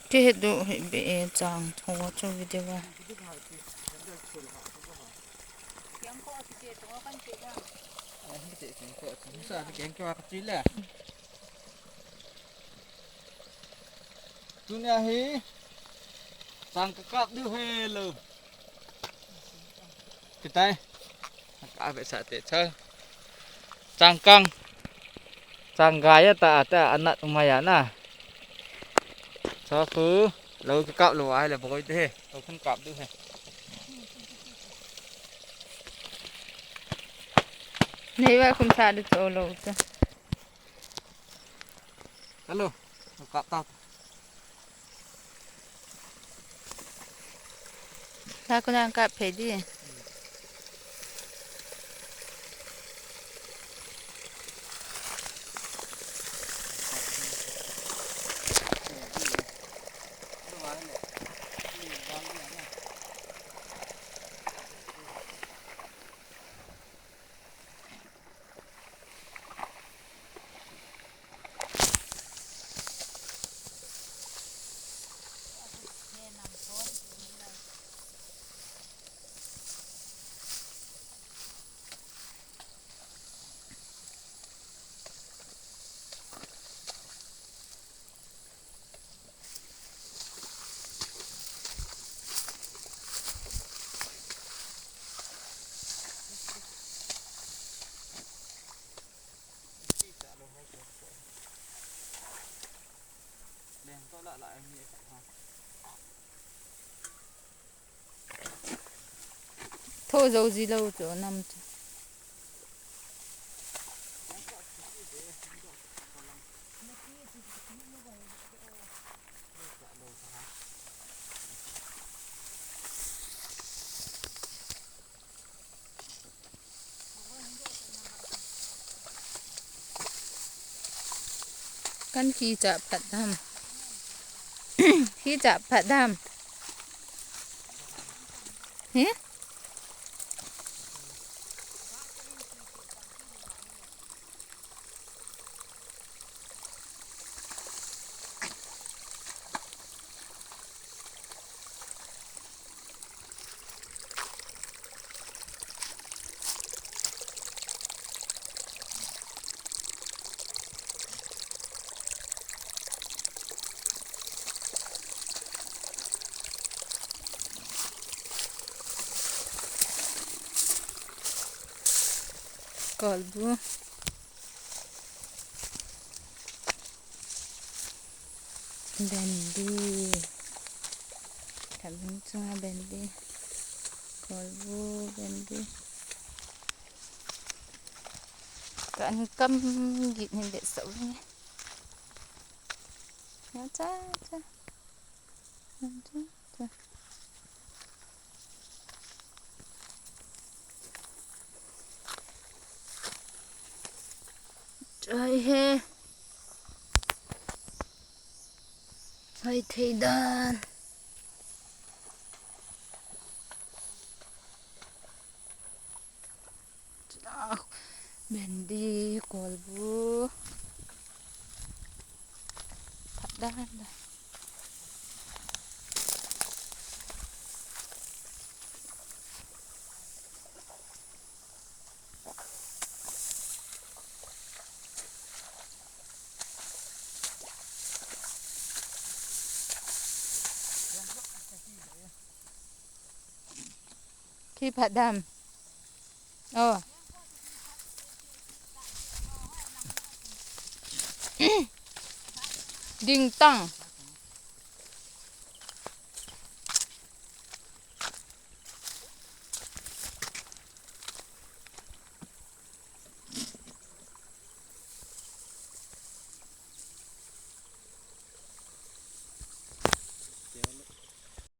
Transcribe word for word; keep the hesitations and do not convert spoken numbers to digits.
Che he du he be e chang tho chu video a. Tunia hi chang ka kap diu he lo. Kitai. Ka ve sa te cha. Chang kang. Chang ga ya ta ta anat umaya na. Cha khu lo ki kap lo ai le boi te he. Lo khun kap diu he. Nei va khun sa de cho lo cha. Hello. Lo kap ta. Sa ko nang kap phe di. Tho zo ji lo chu nam chu. Kan khi cha phat dam. Khi cha phat dam. He? Kolbu. Bendi. Thabing chunga bendi. Kolbu bendi. Kan kam git ni de so ni. Cha cha. Cha cha. Chai he. Hai thei dan. Bendi, kolbu. Phat dan dan. Khi phat dam. Oh. Ding tang.